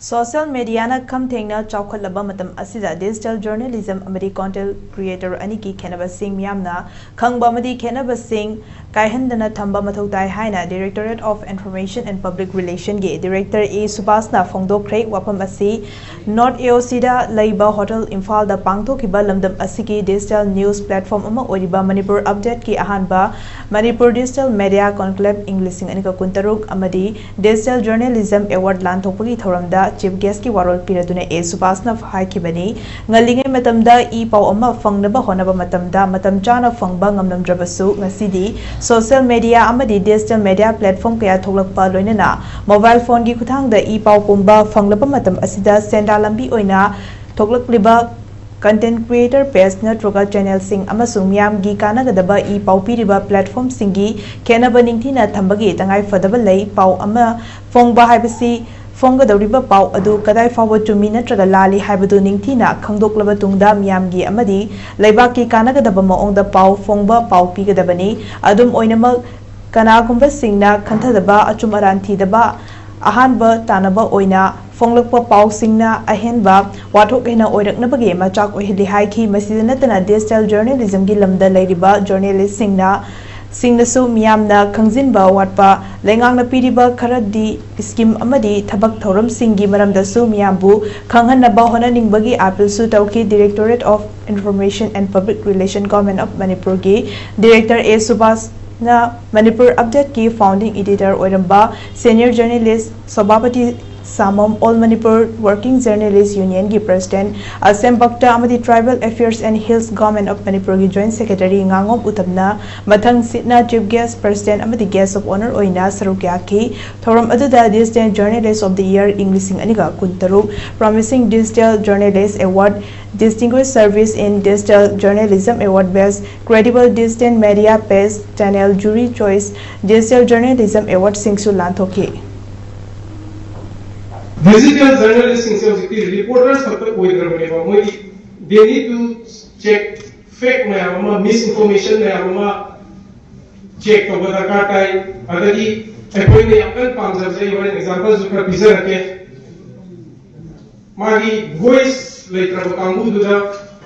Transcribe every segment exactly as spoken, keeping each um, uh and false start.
Social mediaꯅ ꯈꯝ ꯊꯦꯡꯅ ꯆꯥꯎꯈꯠꯂꯕ ꯃꯇꯝ ꯑꯁꯤꯗ digital journalism ꯑꯃꯗꯤ content creator ꯑꯅꯤꯒꯤ ꯈꯦꯠꯅꯕꯁꯤꯡ ꯃꯤꯌꯥꯝꯅ ꯈꯪꯕ ꯑꯃꯗꯤ ꯈꯦꯠꯅꯕꯁꯤꯡ ꯀꯥꯏꯍꯟꯗꯅ ꯊꯝꯕ ꯃꯊꯧ ꯇꯥꯏ ꯍꯥꯏꯅ Directorate of Information and Public Relationꯒꯤ Director A ꯁꯨꯕꯥꯁꯅ ꯐꯣꯡꯗꯣꯛꯈ꯭ꯔꯦ꯫ ꯋꯥꯐꯝ ꯑꯁꯤ North AOCꯗ ꯂꯩꯕ Hotel ꯏꯝꯐꯥꯜꯗ ꯄꯥꯡꯊꯣꯛꯈꯤꯕ ꯂꯝꯗꯝ ꯑꯁꯤꯒꯤ digital news platform ꯑꯃ ꯑꯣꯏꯔꯤꯕ Manipur Updateꯀꯤ ꯑꯍꯥꯟꯕ Manipur Digital Media Conclave ꯏꯪ ꯂꯤꯁꯤꯡ ꯑꯅꯤꯒ ꯀꯨꯟꯇꯔꯨꯛ ꯑꯃꯗꯤ Digital Journalism Award ꯂꯥꯟꯊꯣꯛꯄꯒꯤ ꯊꯧꯔꯝꯗ Chief Guestꯀꯤ ꯋꯥꯔꯣꯜ ꯄꯤꯔꯗꯨꯅ A ꯁꯨꯕꯥꯁꯅ ꯍꯥꯏꯈꯤꯕꯅꯤ꯫ ꯉꯜꯂꯤꯉꯩ ꯃꯇꯝꯗ ꯏ ꯄꯥꯎ ꯑꯃ ꯐꯪꯅꯕ ꯍꯣꯠꯅꯕ ꯃꯇꯝꯗ ꯃꯇꯝ ꯆꯥꯅ ꯐꯪꯕ ꯉꯝꯂꯝꯗ꯭ꯔꯕꯁꯨ, ꯉꯁꯤꯗꯤ social media ꯑꯃꯗꯤ digital media platform ꯀꯌꯥ ꯊꯣꯛꯂꯛꯄ ꯂꯣꯏꯅꯅ mobile phoneꯒꯤ ꯈꯨꯠꯊꯥꯡꯗ ꯏ ꯄꯥꯎ ꯄꯨꯝꯕ ꯐꯪꯂꯕ ꯃꯇꯝ ꯑꯁꯤꯗ ꯁꯦꯟꯗꯥꯟ ꯂꯝꯕꯤ ꯑꯣꯏꯅ ꯊꯣꯛꯂꯛꯂꯤꯕ content creator page ꯅꯠꯇ꯭ꯔꯒ channelꯁꯤꯡ ꯑꯃꯁꯨꯡ ꯃꯤꯌꯥꯝꯒꯤ ꯀꯥꯟꯅꯒꯗꯕ ꯏ ꯄꯥꯎ ꯄꯤꯔꯤꯕ platformꯁꯤꯡꯒꯤ ꯈꯦꯠꯅꯕ ꯅꯤꯡꯊꯤꯅ ꯊꯝꯕꯒꯤ ꯇꯉꯥꯏ ꯐꯗꯕ ꯂꯩ꯫ ꯄꯥꯎ ꯑꯃ ꯐꯣꯡꯕ ꯍꯥꯏꯕꯁꯤ ꯐꯣꯡꯒꯗꯧꯔꯤꯕ ꯄꯥꯎ ꯑꯗꯨ ꯀꯗꯥꯏ ꯐꯥꯎꯕ ꯆꯨꯝꯃꯤ ꯅꯠꯇ꯭ꯔꯒ ꯂꯥꯜꯂꯤ ꯍꯥꯏꯕꯗꯨ ꯅꯤꯡꯊꯤꯅ ꯈꯪꯗꯣꯛꯂꯕ ꯇꯨꯡꯗ ꯃꯤꯌꯥꯝꯒꯤ ꯑꯃꯗꯤ ꯂꯩꯕꯥꯛꯀꯤ ꯀꯥꯟꯅꯒꯗꯕ ꯃꯑꯣꯡꯗ ꯄꯥꯎ ꯐꯣꯡꯕ ꯄꯥꯎ ꯄꯤꯒꯗꯕꯅꯤ꯫ ꯑꯗꯨꯝ ꯑꯣꯏꯅꯃꯛ, ꯀꯅꯥꯒꯨꯝꯕꯁꯤꯡꯅ ꯈꯟꯊꯗꯕ, ꯑꯆꯨꯝ ꯑꯔꯥꯟ ꯊꯤꯗꯕ, ꯑꯍꯥꯟꯕ ꯇꯥꯟꯅꯕ ꯑꯣꯏꯅ ꯐꯣꯡꯂꯛꯄ ꯄꯥꯎꯁꯤꯡꯅ ꯑꯍꯦꯟꯕ ꯋꯥꯊꯣꯛ ꯍꯦꯟꯅ ꯑꯣꯏꯔꯛꯅꯕꯒꯤ ꯃꯆꯥꯛ ꯑꯣꯏꯍꯜꯂꯤ ꯍꯥꯏꯈꯤ꯫ ꯃꯁꯤꯗ ꯅꯠꯇꯅ digital journalismꯒꯤ ꯂꯝꯗ ꯂꯩꯔꯤꯕ journalistꯁꯤꯡꯅ ꯁꯤꯡꯅꯁꯨ ꯃꯤꯌꯥꯝꯅ ꯈꯪꯖꯤꯟꯕ ꯋꯥꯠꯄ, ꯂꯩꯉꯥꯛꯅ ꯄꯤꯔꯤꯕ ꯈꯔꯗꯤ scheme ꯑꯃꯗꯤ ꯊꯕꯛ ꯊꯧꯔꯝꯁꯤꯡꯒꯤ ꯃꯔꯝꯗꯁꯨ ꯃꯤꯌꯥꯝꯕꯨ ꯈꯪꯍꯟꯅꯕ ꯍꯣꯠꯅꯅꯤꯡꯕꯒꯤ appealꯁꯨ ꯇꯧꯈꯤ꯫ Directorate of Information and Public Relation, Government of Manipurꯒꯤ Director A ꯁꯨꯕꯥꯁꯅ Manipur Updateꯀꯤ founding editor ꯑꯣꯏꯔꯝꯕ senior journalist ꯁꯣꯚꯥꯄꯇꯤ ꯁꯥꯃꯝ, All Manipur Working Journalist Unionꯒꯤ President ꯑꯁꯦꯝ ꯕꯛꯇ ꯑꯃꯗꯤ Tribal Affairs and Hills, Government of Manipurꯒꯤ Joint Secretary ꯉꯥꯉꯣꯝ ꯎꯇꯝꯅ ꯃꯊꯪ ꯁꯤꯠꯅ Chief Guest, President ꯑꯃꯗꯤ Guest of Honour ꯑꯣꯏꯅ ꯁꯔꯨꯛ ꯌꯥꯈꯤ꯫ ꯊꯧꯔꯝ ꯑꯗꯨꯗ Distinguished Journalist of the Year ꯏꯪ ꯂꯤꯁꯤꯡ ꯑꯅꯤꯒ ꯀꯨꯟꯇꯔꯨꯛ, Promising Digital Journalist Award, Distinguished Service in Digital Journalism Award, Best Credible Digital Media Page Channel, Jury Choice Digital Journalism Awardꯁꯤꯡꯁꯨ ꯂꯥꯟꯊꯣꯛꯈꯤ꯫ Digital journalistꯁꯤꯡꯁꯦ ꯍꯧꯖꯤꯛꯇꯤ reporters ꯈꯛꯇ ꯑꯣꯏꯗ꯭ꯔꯕꯅꯦꯕ꯫ ꯃꯣꯏꯒꯤ they need to check fact ꯃꯌꯥꯝ ꯑꯃ, misinformation ꯃꯌꯥꯝ ꯑꯃ check ꯇꯧꯕ ꯗꯔꯀꯥꯔ ꯇꯥꯏ꯫ ꯑꯗꯒꯤ ꯑꯩꯈꯣꯏꯅ ꯌꯥꯝ ꯀꯟꯅ ꯄꯥꯝꯖꯕꯁꯦ, ꯑꯩ ꯍꯣꯔꯦꯟ exampleꯁꯨ ꯈꯔ ꯄꯤꯖꯔꯛꯀꯦ꯫ ꯃꯥꯒꯤ ꯚꯣꯏꯁ ꯂꯩꯇ꯭ꯔꯕ ꯀꯥꯡꯕꯨꯗꯨꯗ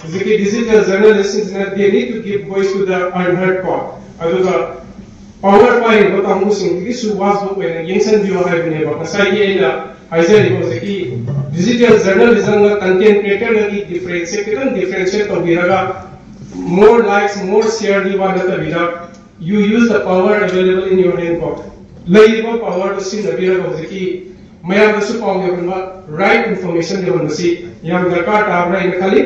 ꯍꯧꯖꯤꯛꯀꯤ digital ꯖꯔꯅꯦꯂꯤꯁꯁꯤꯡꯁꯤꯅ they need to give voice to the unheard ꯀꯣ꯫ ꯑꯗꯨꯒ ꯄꯥꯋꯔ ꯄꯥꯏꯔꯤꯕ ꯀꯥꯡꯕꯨꯁꯤꯡꯁꯤꯒꯤꯁꯨ ꯋꯥꯁꯕꯨꯛ ꯑꯣꯏꯅ ꯌꯦꯡꯁꯤꯟꯕꯤꯌꯨ ꯍꯥꯏꯕꯅꯦꯕ꯫ ꯉꯁꯥꯏꯒꯤ ꯑꯩꯅ ꯍꯥꯏꯖꯔꯤꯕ ꯍꯧꯖꯤꯛꯀꯤ ꯗꯤꯖꯤꯇꯦꯜ ꯖꯔꯅꯦꯂꯤꯖꯝꯒ ꯀꯟꯇꯦꯟ ꯀ꯭ꯔꯤꯌꯦꯇꯔꯒꯒꯤ ꯗꯤꯐ꯭ꯔꯦꯟꯁꯁꯦ ꯈꯤꯇꯪ ꯗꯤꯐ꯭ꯔꯦꯟꯁꯤꯌꯦꯠ ꯇꯧꯕꯤꯔꯒ more likes, more shareꯒꯤ ꯋꯥ ꯅꯠꯇꯕꯤꯗ you use the power available in your hand ꯀꯣ꯫ ꯂꯩꯔꯤꯕ ꯄꯥꯋꯔꯗꯨ ꯁꯤꯖꯤꯟꯅꯕꯤꯔꯒ ꯍꯧꯖꯤꯛꯀꯤ ꯃꯌꯥꯝꯗꯁꯨ ꯄꯥꯎ ꯌꯧꯍꯟꯕ, ꯔꯥꯏꯠ ꯏꯟꯐꯣꯔꯃꯦꯁꯟ ꯌꯧꯍꯟꯕꯁꯤ ꯌꯥꯝ ꯗꯔꯀꯥꯔ ꯇꯥꯕ꯭ꯔꯥ ꯍꯥꯏꯅ ꯈꯜꯂꯤ꯫